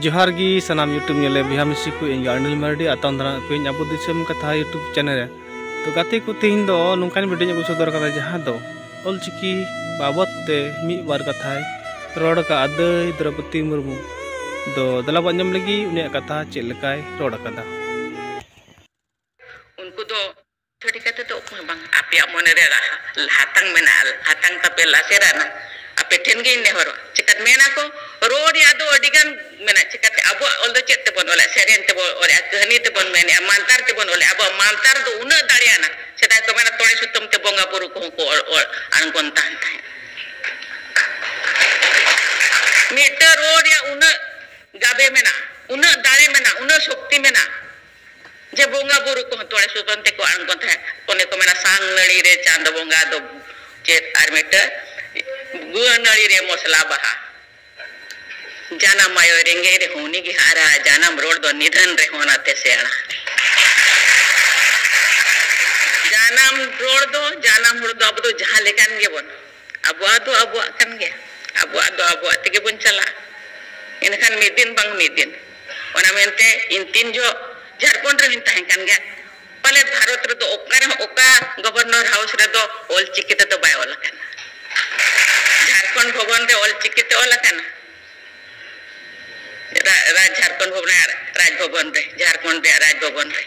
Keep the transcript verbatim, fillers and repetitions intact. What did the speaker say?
ᱡᱚᱦᱟᱨ ᱜᱮ ᱥᱟᱱᱟᱢ YouTube ᱧᱮᱞᱮ ᱵᱚᱭᱦᱟ ᱢᱤᱥᱤ ᱠᱚ, ᱤᱧ ᱜᱮ ᱚᱱᱤᱞ ᱢᱟᱨᱰᱤ, ᱟᱛᱟᱝ ᱫᱟᱨᱟᱢ ᱯᱮᱭᱟᱹᱧ ᱟᱵᱚ ᱫᱤᱥᱚᱢ ᱠᱟᱛᱷᱟ YouTube ᱪᱮᱱᱮᱞ ᱨᱮ᱾ ᱛᱚ ᱜᱟᱛᱮ ᱠᱚ, ᱛᱮᱦᱮᱧ ᱫᱚ ᱱᱚᱝᱠᱟᱱ ᱵᱷᱤᱰᱤᱭᱳᱧ ᱟᱹᱜᱩ ᱥᱚᱫᱚᱨ ᱠᱟᱫᱟ, ᱡᱟᱦᱟᱸ ᱫᱚ ᱚᱞᱪᱤᱠᱤ ᱵᱟᱵᱚᱫ ᱛᱮ ᱢᱤᱫ ᱵᱟᱨ ᱠᱟᱛᱷᱟᱭ ᱨᱚᱲ ᱟᱠᱟᱫ ᱫᱟᱹᱭ ᱫᱨᱚᱣᱯᱚᱫᱤ ᱢᱩᱨᱢᱩ᱾ ᱫᱚ ᱫᱮᱞᱟ ᱵᱚᱱ ᱟᱸᱡᱚᱢ ᱞᱮᱜᱮ ᱩᱱᱤᱭᱟᱜ ᱠᱟᱛᱷᱟ ᱪᱮᱫ ᱞᱮᱠᱟᱭ ᱨᱚᱲ ᱟᱠᱟᱫᱟ᱾ ᱩᱱᱠᱩ ᱫᱚ ᱥᱟᱹᱨᱤ ᱠᱟᱛᱮ ᱫᱚ ᱚᱠᱚᱭ ᱦᱚᱸ ᱵᱟᱝ᱾ ᱟᱯᱮᱭᱟᱜ ᱢᱚᱱᱮ ᱨᱮ ᱦᱟᱛᱟᱝ ᱢᱮᱱᱟᱜᱼᱟ, ᱦᱟᱛᱟᱝ ᱛᱟᱯᱮ ᱞᱟᱥᱮᱨᱟᱱᱟ᱾ ᱟᱯᱮ ᱴᱷᱮᱱ ᱜᱮᱧ ᱱᱮᱦᱚᱨᱚᱜᱼᱟ᱾ ᱪᱮᱠᱟᱛ ᱢᱮᱱᱟ ᱠᱚ, ᱨᱚᱲ ᱨᱮᱭᱟᱜ ᱫᱚ ᱟᱹᱰᱤ ᱜᱟᱱ ᱢᱮᱱᱟᱜᱼᱟ᱾ ᱪᱮᱠᱟᱛᱮ ᱟᱵᱚᱣᱟᱜ ᱚᱞ ᱫᱚ ᱪᱮᱫ ᱛᱮᱵᱚᱱ ᱚᱞᱟ? ᱥᱮᱨᱮᱧ ᱛᱮᱵᱚᱱ ᱚᱞᱟ, ᱠᱟᱹᱦᱱᱤ ᱛᱮᱵᱚᱱ ᱢᱮᱱᱮᱜᱼᱟ, ᱢᱟᱱᱛᱟᱨ ᱛᱮᱵᱚᱱ ᱚᱞᱟ᱾ ᱟᱵᱚᱣᱟᱜ ᱢᱟᱱᱛᱟᱨ ᱫᱚ ᱩᱱᱟᱹᱜ ᱫᱟᱲᱮᱭᱟᱱᱟ᱾ ᱥᱮᱫᱟᱭ ᱠᱚ ᱢᱮᱱᱟ, ᱛᱚᱲᱮ ᱥᱩᱛᱟᱹᱢ ᱛᱮ ᱵᱚᱸᱜᱟ ᱵᱩᱨᱩ ᱠᱚᱦᱚᱸ ᱠᱚ ᱚᱞ, ᱚᱞ ᱟᱬᱜᱚᱱ ᱛᱟᱦᱮᱸ ᱛᱟᱦᱮᱸᱫ᱾ ᱢᱤᱫᱴᱟᱹᱝ ᱨᱚᱲ ᱨᱮᱭᱟᱜ ᱩᱱᱟᱹᱜ ᱜᱟᱵᱮ ᱢᱮᱱᱟᱜᱼᱟ, ᱩᱱᱟᱹᱜ ᱫᱟᱲᱮ ᱢᱮᱱᱟᱜᱼᱟ, ᱩᱱᱟᱹᱜ ᱥᱚᱠᱛᱤ ᱢᱮᱱᱟᱜᱼᱟ᱾ ᱡᱮ ᱵᱚᱸᱜᱟ ᱵᱩᱨᱩ ᱠᱚᱦᱚᱸ ᱛᱚᱲᱮ ᱥᱩᱛᱟᱹᱢ ᱛᱮᱠᱚ ᱟᱬᱜᱚᱱ ᱛᱟᱦᱮᱸᱫ᱾ ᱚᱱᱮ ᱠᱚ ᱢᱮᱱᱟ, ᱥᱟᱝ ᱱᱟᱹᱲᱤ ᱨᱮ ᱪᱟᱸᱫᱚ ᱵᱚᱸᱜᱟ ᱫᱚ ᱪᱮᱫ, ᱟᱨ ᱢᱤᱫᱴᱟᱹᱝ ᱜᱩᱣᱟᱹ ᱱᱟᱹᱲᱤ ᱨᱮ ᱢᱚᱥᱞᱟ ᱵᱟᱦᱟ᱾ ᱡᱟᱱᱟᱢ ᱟᱭᱳ ᱨᱮᱸᱜᱮᱡ ᱨᱮᱦᱚᱸ ᱩᱱᱤ ᱜᱮ ᱦᱟᱨᱟ, ᱡᱟᱱᱟᱢ ᱨᱚᱲ ᱫᱚ ᱱᱤᱫᱷᱟᱹᱱ ᱨᱮᱦᱚᱸ ᱚᱱᱟᱛᱮ ᱥᱮᱬᱟ᱾ ᱡᱟᱱᱟᱢ ᱨᱚᱲ ᱫᱚ, ᱡᱟᱱᱟᱢ ᱦᱚᱲ ᱫᱚ ᱟᱵᱚ ᱫᱚ ᱡᱟᱦᱟᱸ ᱞᱮᱠᱟᱱ ᱜᱮᱵᱚᱱ, ᱟᱵᱚᱣᱟᱜ ᱫᱚ ᱟᱵᱚᱣᱟᱜ ᱠᱟᱱ ᱜᱮᱭᱟ, ᱟᱵᱚᱣᱟᱜ ᱫᱚ ᱟᱵᱚᱣᱟᱜ ᱛᱮᱜᱮ ᱵᱚᱱ ᱪᱟᱞᱟᱜᱼᱟ᱾ ᱮᱱᱠᱷᱟᱱ ᱢᱤᱫ ᱫᱤᱱ ᱵᱟᱝ ᱢᱤᱫ ᱫᱤᱱ, ᱚᱱᱟ ᱢᱮᱱᱛᱮ ᱤᱧ ᱛᱤᱱ ᱡᱚᱦᱚᱜ ᱡᱷᱟᱲᱠᱷᱚᱸᱰ ᱨᱮᱦᱚᱸᱧ ᱛᱟᱦᱮᱸ ᱠᱟᱱ ᱜᱮᱭᱟ, ᱯᱟᱞᱮ ᱵᱷᱟᱨᱚᱛ ᱨᱮᱫᱚ ᱚᱠᱟ ᱨᱮᱦᱚᱸ, ᱚᱠᱟ ᱜᱚᱵᱷᱚᱨᱱᱚᱨ ᱦᱟᱣᱩᱥ ᱨᱮᱫᱚ ᱚᱞ ᱪᱤᱠᱤ ᱛᱮᱫᱚ ᱵᱟᱭ ᱚᱞ ᱟᱠᱟᱱᱟ᱾ ᱡᱷᱟᱲᱠᱷᱚᱸᱰ ᱵᱷᱚᱵᱚᱱ ᱨᱮ ᱚᱞ ᱪᱤᱠᱤ ᱛᱮ ᱚᱞ ᱟᱠᱟᱱᱟ᱾ ᱨᱟ-, ᱨᱟᱡᱽ ᱡᱷᱟᱲᱠᱷᱚᱸᱰ ᱵᱷᱚᱵᱚᱱ ᱨᱮ, ᱨᱟᱡᱽ ᱵᱷᱚᱵᱚᱱ ᱨᱮ, ᱡᱷᱟᱲᱠᱷᱚᱸᱰ ᱨᱮᱭᱟᱜ ᱨᱟᱡᱽ ᱵᱷᱚᱵᱚᱱ ᱨᱮ᱾